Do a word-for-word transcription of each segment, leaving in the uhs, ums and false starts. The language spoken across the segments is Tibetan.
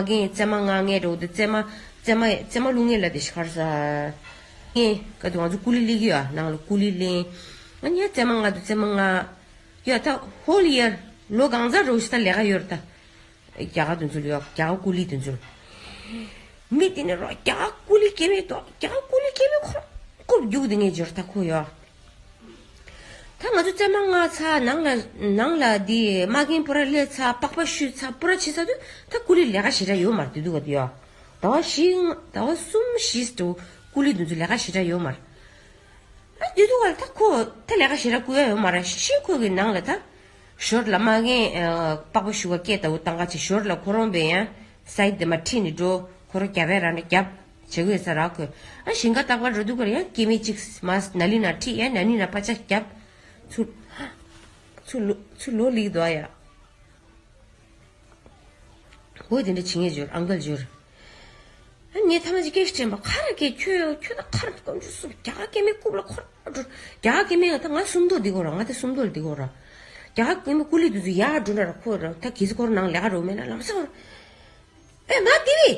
ངས་རྩེད་མ་ལྔ་ངས་འགྲོ་འདི་རྩེད་མ་རྩེད་མ་རྩེད་མ་ལུག་ངས་ལ་དེ་ཤི་ཁར་ས། ངས་ག་དུ་ང་ཚོ་ཀུ་ལི་ལི་གི་ཡོད་ནང་ལ་ཀུ་ལི་ལེན། ང་ངས་རྩེད་མ་ལྔ་དུ་རྩེད་མ་ལྔ་ཡོད་ད་ཧོལ་ཡར་ལོ་གང་ཟག་རོ་ཤི་ད་ལས་ཀ་ཡོད་ད། རྒྱ་གར་དུ་འཛུལ་ཡོད་རྒྱ་གར་ཀུ་ལི་དུ་འཛུལ། མི་དེ་ནས་རོ་རྒྱ་གར་ཀུ་ལི་སྐྱེ་མེད་དོ་རྒྱ་གར་ཀུ་ལི་སྐྱེ་མེད་ཁོ་རྐུབ་རྒྱུག་དེ་ངས་འབྱོར་ད་ཁོ་ཡོད། ད་ང་ཚོ་རྩེད་མ་ལྔ་ཚ་ནང་ལ་ནང་ལ་འདི་མ་རྒན་པུ་ར་ལས་ཚ་པགས་པ་བཤུས་ཚ་པུ་ར་བྱེད་ཚ་དུས་ད་ཀུ་ལི་ལས་ཀ་ཞེ་དྲག་ཡོད་མ་རེད་དུས་དུ་ག་དུ་ཡོད། ཟླ་བ་བཞི་ཟླ་བ་གསུམ་བཞི་དུ་ཀུ་ལི་དུ་ཚོ་ལས་ཀ་ཞེ་དྲག་ཡོད་མ་རེད། ཨ་དུས་དུ་ག་ད་ཁོ་ད་ལས་ཀ་ཞེ་དྲག་ཀུ་ཡ་ཡོད་མ་རེད་ཤི་ཤི་ཁོ་གི་ནང་ལ་ད་ཞོར་ལ་མ་རྒན་པགས་པ་བཤུས་ཀ་སྐད་ལྟ་བུ་བཏང་ག་ཅིག་ཞོར་ལ་ཁོ་རང་བས་ཡང་སའི་དེ་མ་ཁྲིད་ནི་འགྲོ་ཁོ་རང་རྒྱབ་པའི་ར་ནི་རྒྱབ། བྱེད་དགོས་ས་རག་གོ། ཨ་ཞིང་ཁ་བཏགས་པ་རོ་དུ་གར་ཡང་སྐྱེ་མི་གཅིག་མ་ན་ལི་ན་ཁྲིད་ཡང་ན་ནི་ན་པ་ཆ་རྒྱབ། ཚུ་ཚུ་ལོ་ཚུ་ལོ་ལིག་དོ་ཡ། འོ་དེ་འདྲ་བྱེད་ངེས་འབྱོར་ཨང་ཀལ་འབྱོར། ཨ་ངས་ཐ་མ་ཅིག་སྐད་ཞིག་དྲན་པ་ཁ་ར་སྐད་ཁྱོད་ཁྱོད་ད་ཁ་ར་ཀོང་ཇུ་སུ་རྒྱ་གར་སྐད་མི་རྐུབ་ལ་ཁོ་ར་འགྲོ་རྒྱ་གར་སྐད་མི་ང་ད་ང་སུམ་མདོ་འདི་གོ་ར་ང་ད་སུམ་མདོ་འདི་གོ་ར། རྒྱ་གར་སྐད་མི་ཀུ་ལི་དུ་ཚུ་ཡ་འགྲོ་འདྲ་ར་ཁོ་ར་ད་གི་ཚི་ཁོ་ར་ནང་ལས་ཀ་རོ་མེད་ན་ལམ་སང་ར། ཨེ་མ་དེ་བི།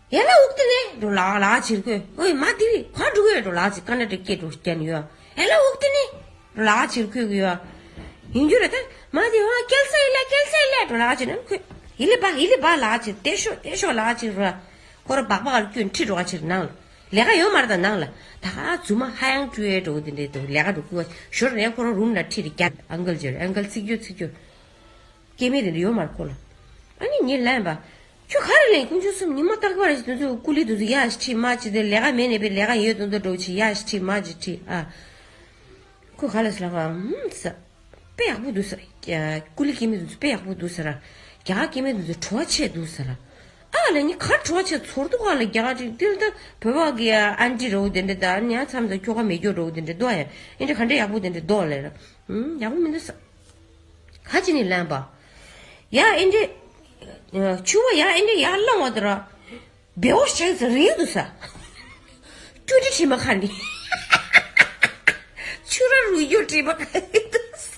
ཡ་ལ་འུག་ཏི་ནི་འགྲོ་ལགས་ལགས་ཕྱིར་ཁོས། ཨོའི་མ་དེ་བི་ག་འགྲོ་གི་འགྲོ་ལགས་ཕྱིར་ཀ་ན་ཏི་སྐད་འགྲོ་སྐྱ་ནི་ཡོད། ཡ་ལ་འུག་ཏི་ནི་འགྲོ་ལགས་ཕྱིར་ཁོས་གི་ཡོད། ཡིན་རྒྱུ་རེད་ད། མ་དེ་འོ་སྐྱེལ་ས་ཡི་ལ་སྐྱེལ་ས་ཡི་ལ་འགྲོ་ལགས་ཕྱིར་ན་ཁོས། ཡི་ལི་བ་ཡི་ལི་བ་ལགས་ཕྱིར་ཏེ་ཤོ་ཏེ་ཤོ་ལགས་ཕྱིར་ར། ཁོ་ར་སྦག་སྦག་ལ་སྐྱོན་ཁྲི་འགྲོ་བ་ཕྱིར་ནང་ལ། ལས་ཀ་ཡོད་མ་རེད་ད་ནང་ལ། ད་ག་རྫུན་མ་ཧ་ཡང་སྤྲུལ་ཡས་འགྲོ་གི་དེ་འདྲས་འདུག་ལས་ཀ་འགྲོ་དགོས་པ་ཞོར་ནས་ཁོ་ར་རུམ་ལ་ཁྲིད་རྒྱ་ཨང་ཀལ་ཇེར་ཨང་ཀལ་ཚིག་རྒྱུ་ཚིག་རྒྱུ། སྐྱེ་དམན་དེ་འདྲ་ཡོད་མ་རེད་ཁོ་ལ། ཨ་ནི་ངས་ལན་པ། ཁྱོད་ག་རེ་ལན་དཀོན་མཆོག་གསུམ་ཉི་མ་རྟག་པར་ཞིག་དུས་ཚོད་ཀུ་ལི་དུས་ཚོད་ཡ་ཞིག་ཁྲིད་མ་ཅི་དེ་ལས་ཀ་མེད་ནས་པའི་ལས་ཀ་ཡོད་དུ་འདུག་འགྲོ་ཅི་ཡ་ཞིག་ཁྲིད་མ་ཅི་ཁྲིད་ཨ། ཁོས་ག་ལ་ཟེར་ལ་ག་ཧུམ་ས། དཔེ་ཡག་པོ་འདུག་ས། ཀུ་ལི་སྐྱེ་དམན་དུས་ཚོད་དཔེ་ཡག་པོ་འདུག་ས་ར། རྒྱ་གར་སྐྱེ་དམན་དུས་ཚོད་བྲོ་བ་ཆེ་འདུག་ས་ར། ཨ་ལས་ནི་ག་བྲོ་བ་ཆེ་ཚོར་འདུག་ག་ལ་རྒྱ་གར་ཅིག་དེ་ལ་ད་བོད་པ་གི་ཨན་ཏི་རོ་དེ་འདྲ་ད་ཉ་མཚམས་ད་ཁྱོ་ག་མེད་རྒྱུ་རོ་དེ་འདྲ་འདུག་ཡ། ཨེ་འདྲ་ག་འདྲ་ཡག་པོ་དེ་འདྲ་འདུག་ལས་ར། ཧུམ་ཡག་པོ་མི་འདུག་ས། ག་ཅི་ནས་ལན་པ། ཡ་ཨེ་འདྲས། ཆུ་བ་ཡ་ཨེ་འདྲས་ཡར་ལངས་བ་དེ་ར། བེའུ་ཤག་ཟེར་རེད་འདུག་ས། ཀྱུ་ཏི་ཁྲི་མ་ཁ་ནི། ཆུ་ར་རུ་ཡོ་ཁྲི་མ་ཁ་ནི་འདུག་ས།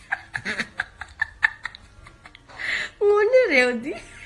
དངོས་གནས་རེད་འདི།